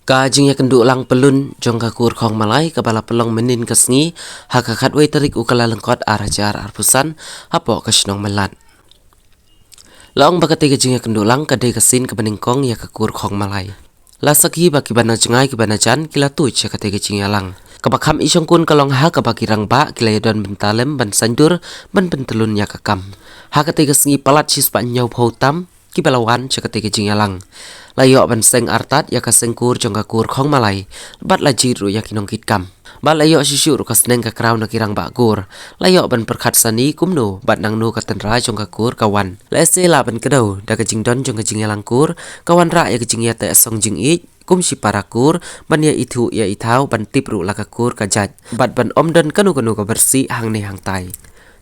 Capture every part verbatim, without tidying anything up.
Ka jingïakynduh lang pyllun jong ka kur Khongmalai kaba la pynlong mynnin ka sngi ha ka khatwei tarik u Kyllalyngkot ar hajar arphew san hapoh ka shnong Myllad. La ong ba katei ka jingïakynduh lang ka dei ka sien kaba nyngkong ïa ka kur Khongmalai. La sakhi ba kiba na jngai kiba na jan ki la tuid sha katei ka jingïalang. Kaba kham i shongkun ka long ha kaba ki rangbah ki la ïadon bynta lem ban saiñdur ban pyntyllun ïa ka kam. Ha katei ka sngi palat shispah hynñiewphew tam kiba la wan sha katei ka jingïalang. La ïoh ban seng artat ïa ka sengkur jong ka kur Khongmalai bad la jied ruh ïa ki nongkitkam. Bad la ïoh shisha ruh ka sneng ka kraw na ki rangbah kur. La ïoh ban pyrkhat sani kumno bad nangno ka tynrai jong ka kur ka wan. La ïa se lah ban kdew da ka jingdon jong ka jingïalang kur, ka wanrah ïa ka jingïateh song jingïeit kum shi para kur ban ïa ithuh ïa ithaw ban tip ruh la ka kur ka jait bad ban ym don kano kano ka bersih hangne hangtai.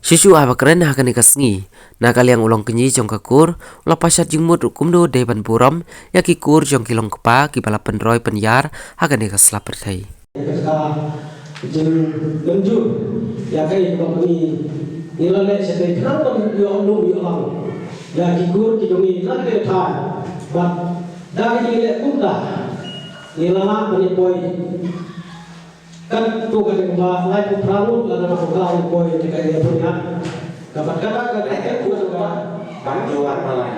Shisha haba kren ha kane ka sngi, na ka liang u longkñi jong ka kur u la pashat jingmut ruh kumno dei ban burom ïa ki kur jong ki longkpa kiba la pynroi pynïar ha kane ka sla pyrthei. Ka jingmynjur ïa kaei kaba ngi, ngi la leh shatei khnang ban ïoh lum ïoh lang ïa ki kur ki jong ngi na kane ka thaiñ. Bad da ka jingleh kumta ngi la lah ban ïa poi katto katne kumba laiphew phra ngut lada nga pyrkhat ïa poi te ka ïa pun ïa. Kaba kata ka ka ka ka ka. Ban juan malai.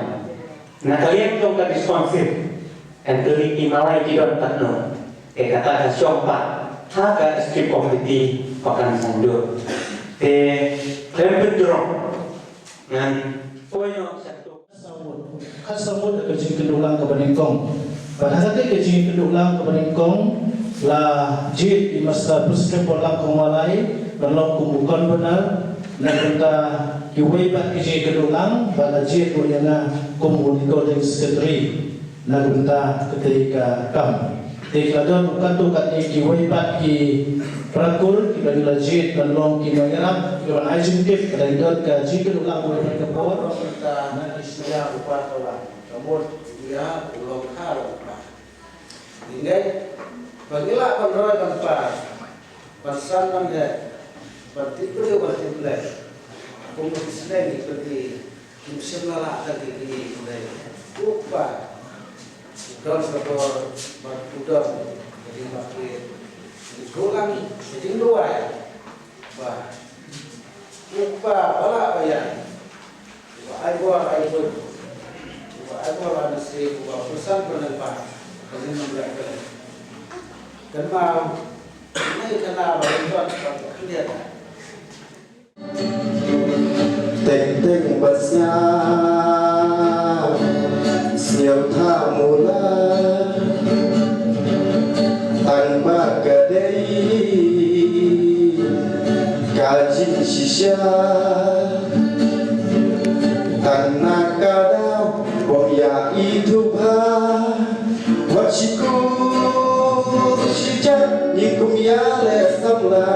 Na ka liang jong ka responsive. Kan kylli ki malai ki don katno. Te kata ka shong pat ha ka executive committee ba kan saiñdur. Te khlem pynjrong ngan poi noh sha kato. Khatsaw ngut, khatsaw ngut ka jingïakynduh lang kaba nyngkong. Bad ha kata ka jingïakynduh lang kaba nyngkong la jied i Master Principal Lang Khongmalai ban long kum u convener na ka bynta kiwei pat ki jingïakynduh lang bad la jied ruh ïa nga kum u recording secretary. Na ka bynta katei ka kam. Te ki la don katto katne kiwei pat ki para kur kiba ngi la jied ban long ki nongïarap kiba ai jingtip lada don ka jingkynduh lang kaba nyngkong. Na ki sngewthuh u pa to la ka mut ïa u long kha long pa. Ngi ngeit ba ngi lah ban roi ban par. Ban san ban leh, ban tip briew ban tip leh. Kum ki sneng ki pyrthei, kim shym la lah tang ki kñi ki leh. U kpa u don ka bor bad u don ka jingmyntoi. Ngi kyrpad ka jingduwai ba u kpa ba lah ba ïaid. Uba ai bor ai bor. Uba ai bor ai nasieb, uba pyrshang pyrshang ba ka jingmyntoi. Kynmaw, ngi kynmaw ba ïa ka khyndiat. Teng teng ba sngap, sngap tha mula. Tang ba ka dei ka jingshisha. Tang na ka daw bym ïa ithuh bha. Wat shi kur shi jait ngi kum ïa leh samla.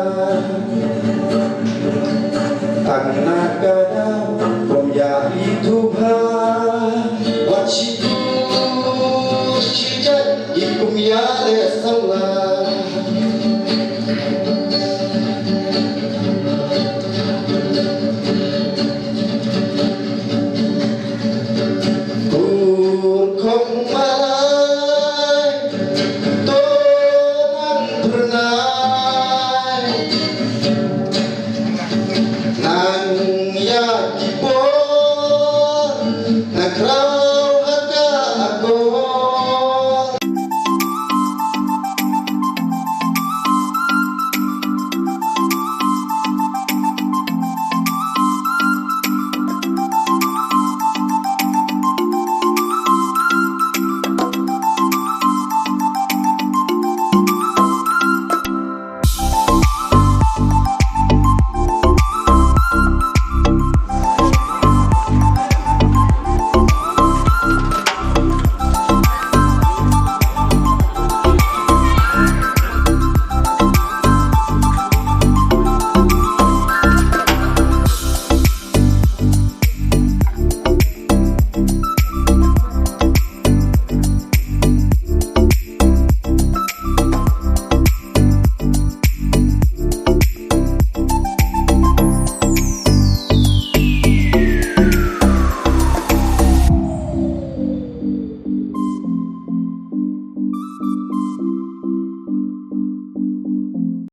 Tang na ka daw bym ïa ithuh bha. Wat shi kur shi jait ngi kum ïa leh samla.